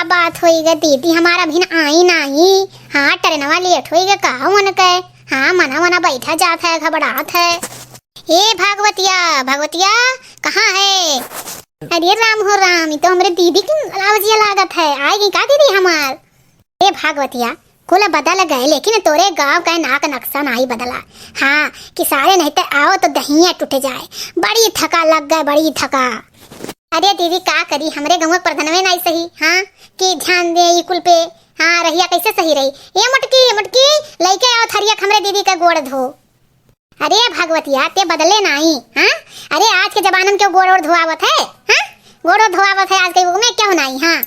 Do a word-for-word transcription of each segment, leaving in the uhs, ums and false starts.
बात होई गे दीदी, हमार अभिन आई नाही। हाँ, ट्रेनवा लेट होई गे का उनके। हाँ, मना मना बैठा जात है, घबरात है। ए भागवतिया, भागवतिया, कहाँ है? अरे राम हो राम, ई तो हमरे दीदी की आवाजिया लागत है। आइ गई का दीदी हमार? ए भागवतिया, कुल बदल गए, लेकिन तोरे गाँव का नाक नक्शा नाई बदला। हाँ, कि सारे नहीं तो आओ तो दहिया टूट जाए। बड़ी थका लग गए, बड़ी थका। अरे दीदी, का करी, हमरे गाँव के प्रधनवे नाई सही। हाँ, कि ध्यान दे ई कुल पे। हाँ, रहिया कैसे सही रही। ए मोटकी, मोटकी, लइके आओ थरिया के हमरे दीदी का गोड़ धो। अरे भगवतिया, ते बदले नाई, हाँ? अरे आज के जमाना में क्यों गोड़ ओड़ धोआवत है, हाँ? गोड़ ओड़ धोआवत है आज के युग में, क्यों नाई, हाँ?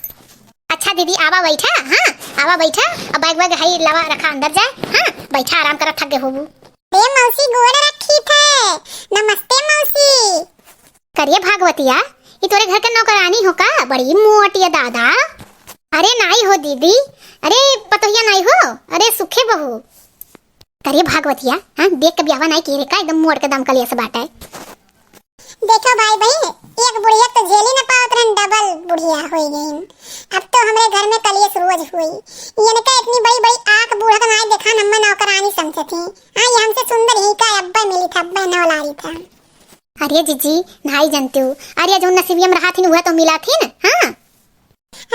अच्छा दीदी, आवा बैठा, हाँ? आवा बैठा, अब बैग वैग हई लावा रखा अंदर जाए, हाँ? बैठा, आराम करा, थक गए होबू। ए मौसी, गोड़ रखी थे। नमस्ते मौसी। करिए भगवतिया, ई तोरे घर के नौकरानी हो का? बड़ी मोटी है दादा। अरे नाई हो दीदी, अरे पतोहिया नाई हो, अरे सुखे बहू। अरे भागवतिया, हाँ, देख के बियाहवा नाई किहे रे का, एकदम मोड़ के दम कलिया से बाटे। देखो भाई बहिन, एक बुढ़िया तो झेली न पावत रहन, डबल बुढ़िया होई गईन। अब तो हमरे घर में कलेश रोज होई। इनका इतनी बड़ी बड़ी आँख बूढ़ा के नाई देखान, हम्मे नौकरानी समझे थी। हाँ, ये हमसे सुंदर ही का अब्बे मिली था, अब्बे नौलारी था। अरे जीजी, नाई जानते हो, अरे जो नसीबिया में रहा थी, वह तो मिला थी ना, हाँ।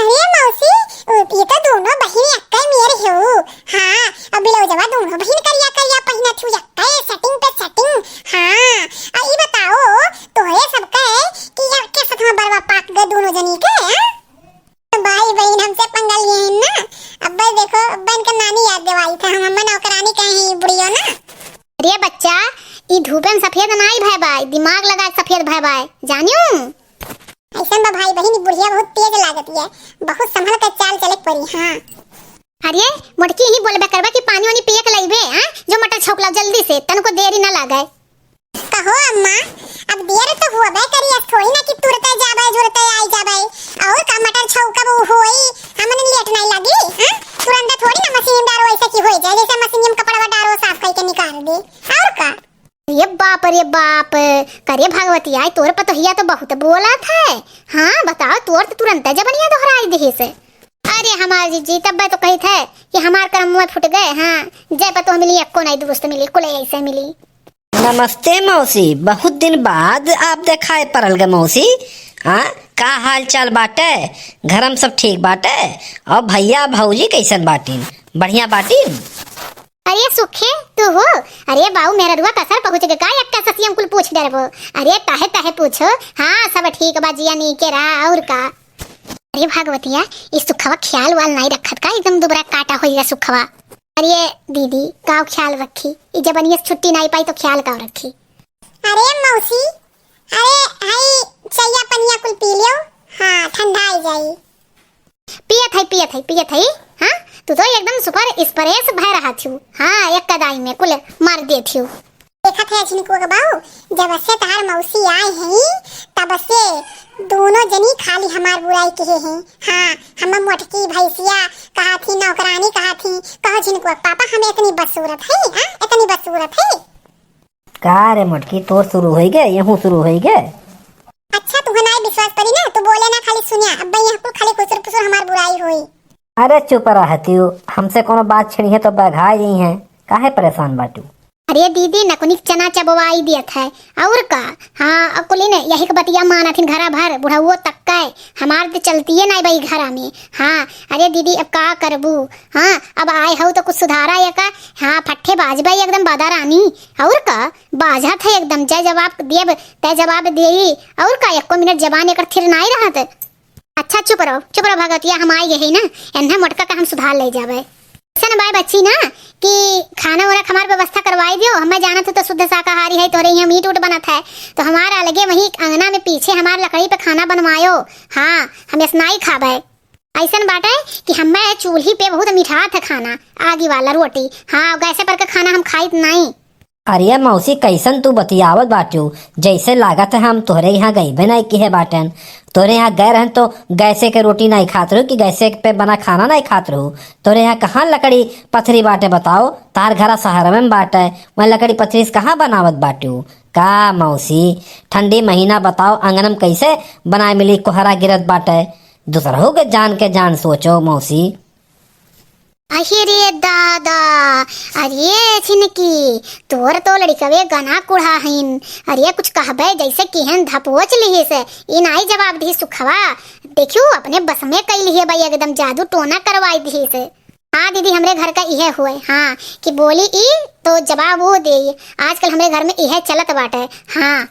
अरे मौसी, उ, ये तो दोनों बहिन एक्के मेर हो। हाँ, अब ब्लाउजवा दोनों बहिन करिया करिया पहिना थू, एक्के setting पे setting। हाँ, आ ई बताओ, तोहरे सबके कि एक्के साथ में बरवा पाक गए दोनों जनी के, हाँ? तो भाई बहिन हमसे पंगा लिए हैं ना। अब बस देखो, अब इनका नानी याद दिवाई था, हम अम्मा नौकरानी कहे हैं, ये बुढ़ियो ना। अरे बच्चा, ई धूपे में सफेद नाई भय बाय, दिमाग लगा के सफेद भय बाय, जानियो? ऐसन बा भाई बहिन, ई बुढ़िया बहुत तेज लागत है, बहुत संभल के चाल चले के पड़ी। हाँ। अरे मोटकी, ही बोलबे करबा कि पानी वानी पिए के लइबे, हाँ? जो मटर छौंक लाओ जल्दी से, तनको देरी ना लागे। कहो अम्मा, अब देर तो होबे करी, अब थोड़ी ना कि तुरते जाबे, जुरते आई जाबे। और का मटर छौंकब उ होई, हमन लेट नहीं लगी, हाँ? तुरंत थोड़ी ना मशीन डारो ऐसे कि होई जाए, जैसे मशीन में कपड़वा डारो साफ करके निकाल दे। और का? अरे बाप रे बाप, करे भगवती, आई तोर पतोहिया तो बहुत बोलत है। हाँ, बताओ, तोर तो तुरंत जबनिया दोहराई दिहिस। अरे हमार जीजी, तब तो कही थे कि हमार करम में फुट गए। हाँ, जय पतोह मिली, एक्को नहीं दोस्त मिली, कुले ऐसे मिली। नमस्ते मौसी, बहुत दिन बाद आप देखाए परल गे मौसी। हाँ, का हाल चाल बाटे? घर में सब ठीक बाटे? और भैया भौजी कैसन बाटिन? बढ़िया बाटिन? अरे सुखे, तू हो? अरे बाऊ, मेहररुआ कसर पहुँच गए का? एक्का ससियम कुल पूछ डरबो। अरे तहे तहे पूछो। हाँ, सब ठीक बा, जिया नीके रहा, और का? अरे भागवतिया, ई सुखवा ख्याल वाल नाई रखत का? एकदम दुबरा काटा होइगा सुखवा। अरे दीदी, काव ख्याल रखी? ई जबनिया से छुट्टी नाई पाई तो ख्याल काव रखी? अरे मौसी, अरे हई चैया पनिया कुल पी लियो। हाँ, ठंडा आई जाई। पियत है, पियत है, पियत है। हाँ, तू तो एकदम super express भय रहा थू। हाँ, एक कदाई में कुल मार दे थू। देखत है झिनकुआ के बाऊ, जब से तहार मौसी आए हैं, तब से दोनों जनी खाली हमार बुराई किहे हैं। हाँ, हम मोटकी भैंसिया कहा थी, नौकरानी कहा थी। कहो झिनकुआ के पापा, हम इतनी बदसूरत है? हाँ, इतनी बदसूरत है? का रे मोटकी, तोर शुरू होई गे, यहूँ शुरू होई गे? अच्छा, तुहे नाई विश्वास पड़ी ना, तू बोले ना, खाली सुनिया। अब यहाँ कुल खाली खुसुर फुसुर हमार बुराई होई। अरे चुप रहतियो, हमसे कोनो बात छिड़िहे तो बघाई जइहे, काहे परेशान बाटू? अरे दीदी, नकुनिक चना चबवाई दियत है, और का? हाँ, अकुलिन यही के बतिया मानथिन घरा भर, बुढ़ाउओ तक का है। हमार तो चलतिए नाई बा ई घरा में। हाँ, अरे दीदी, अब का करबू? हाँ, अब आए हऊ तो कुछ सुधारा या का? हाँ, फट्ठे बाज बा एकदम बादा रानी। और का? बाझत है एकदम, जय जवाब देब, तय जवाब देई। और का, एको मिनट जबान एकर थिर नाई रहत। अच्छा, चुप रहो, चुप रहो भगवतिया, हम आई गए ना, एन्हा मोटका का हम सुधार ले जाबे। ऐसन बाय बच्ची ना कि खाना वाना हमार व्यवस्था करवाई दियो, हमें जानत हो तो शुद्ध शाकाहारी है, तोरे यहाँ मीट उट बनत है, तो हमार अलगे वहीं अंगना में पीछे हमार लकड़ी पे खाना बनवायो। हाँ, हम ऐस नाई खाबे। ऐसन बाटे कि हमें चूल्ही पे बहुत मिठात है खाना, आगी वाला रोटी। हाँ, गैसे पर के खाना हम खाइत नाई। अरे मौसी, कैसन तू बतियावत बाटू? जैसे लागत है हम तोहरे यहाँ गईबे नाई किहे बाटेन। तोहरे यहाँ गए रहन तो गैसे के रोटी नाई खात रहू कि गैसे पे बना खाना नाई खात रहू? तोहरे यहाँ कहाँ लकड़ी पथरी बाटे बताओ? तार घरा शहर में बाटे, वहाँ लकड़ी पथरी से कहाँ बनावत बाटू? का मौसी, ठंडी महीना बताओ, आंगन में कैसे बनाए मिली, कोहरा गिरत बाटे। दूसरहू के जान के जान सोचो मौसी। अहि रे दादा, अरे छिनकी, तोर तो लड़िकवे गना कुढ़ा हइन। अरे कुछ कहबे जैसे किहन धपोच लिहिस, ई नाई जवाब दिहिस सुखवा। देखियो अपने बस में कई लिहे भाई, एकदम जादू टोना करवाई दिहिस। हाँ दीदी, हमरे घर का इहे हुए, हाँ, कि बोली ई तो जवाब वो दे। आजकल हमरे घर में इहे चलत बाटे। हाँ,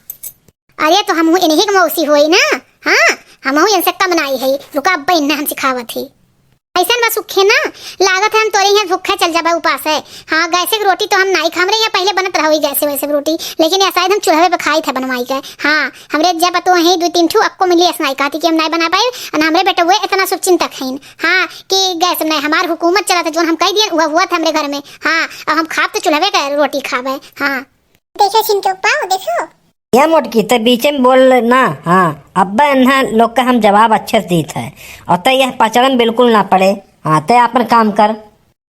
अरे तो हमहू इन्हीं के मौसी होई ना। हाँ, हमहू इनसे कम नाई है। रुका, अब्बा इन्हें हम सिखावत ही। ऐसन बा सुखे ना, लागत है हम तोरे यहाँ भूखे चल जाबा उपास है। हाँ, गैसे के रोटी तो हम नाई खा, हमरे यहाँ पहले बनत रहो गैसे वैसे के रोटी, लेकिन या शायद हम चूल्हे पे खाई थे बनवाई के। हाँ, हमरे जब तो वहीं दो तीन ठू अक्को मिली ऐसा नाई कहती कि हम नाई बना पाए, ना हमरे बेटा वो इतना शुभ चिंतक हैं। हाँ, कि गैस में हमार हुकूमत चलत है, जोन हम कह दिए वह हुआ था हमरे घर में। हाँ, अब हम खाब तो चूल्हे के रोटी खाबे। हाँ। देखो छिनकी पाओ, देखो। या मोटकी, ते बीचे में बोल ना। हाँ, अब्बा इन्हा लोग का हम जवाब अच्छे से दीत है, और ते यह पचड़न बिल्कुल ना पड़े। हाँ, ते अपन काम कर।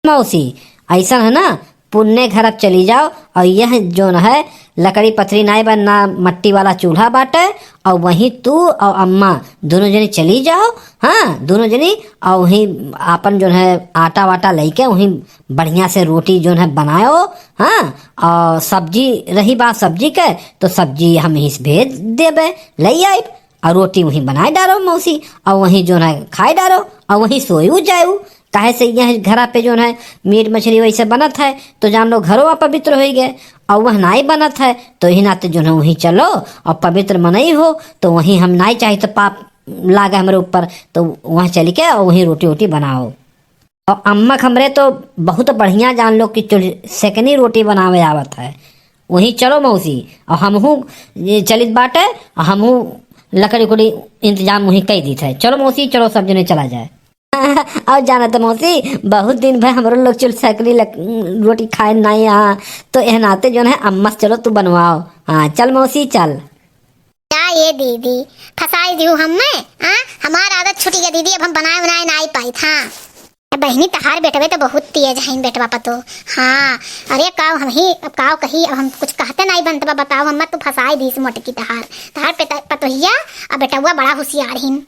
मौसी, ऐसा है ना, पुन्ने घर अब चली जाओ, और यह जोन है लकड़ी पथरी नाई बा ना, मट्टी वाला चूल्हा बाटे, और वहीं तू और अम्मा दोनों जनी चली जाओ। हाँ, दोनों जनी, और वहीं आपन जोन है आटा वाटा लेके वहीं बढ़िया से रोटी जोन है बनाओ। हाँ, और सब्जी रही बात सब्जी के, तो सब्जी हम यहीं से भेज देबे, ले आइब, और रोटी वहीं बनाए डारो मौसी, और वहीं जोन है खाए डारो, और वहीं सोयू जायू। काहे से यह घरा पे जोन है मीट मछली वैसे बनत है, तो जान लो घरो अपवित्र होई गए, और वह नाई बनत है, तो यही नाते जोन है वहीं चलो, और पवित्र मनई हो, तो वहीं हम नाई चाही तो पाप लागे हमरे ऊपर, तो वहाँ चल के और वहीं रोटी वोटी बनाओ। और अम्मा क हमरे तो बहुत बढ़िया जान लो कि चुल-, सेकनी रोटी बनावे आवत है। वहीं चलो मौसी, और हमहू ये चलित बाटे, और हमहू लकड़ी उकड़ी इंतजाम वहीं कई दीत है। चलो मौसी, चलो सब जने चला जाए। और जानत मौसी, बहुत दिन भर हमरो लोग चुल सेकनी लक-, रोटी खाए नाई, हाँ, तो एह नाते जोन है अम्मा से चलो तू बनवाओ। हाँ, चल मौसी, चल। का ये दीदी, फंसाई दिहू हम्मे? हाँ, हमार आदत छूटी गई दीदी, अब हम बनाए बनाए ना आई पाई था। ए बहिनी, तहार बेटवे तो बहुत तेज हईन बेटवा पतो। हाँ, अरे काव हम ही, अब काव कही, अब हम कुछ कहते नहीं बनत बा, बताओ हम्मा, तू फंसाई दीस मोटकी तहार, तहार पेता-, पतोहिया, अब बेटवा बड़ा होशियार हिन।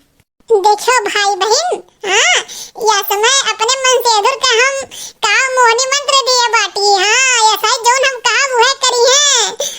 देखो भाई बहिन, हाँ, या समय अपने मन से एधुर के हम काव मोहनी मंत्र दिए बाटी, हाँ, या शायद जौन हम काव उहे करी हैं।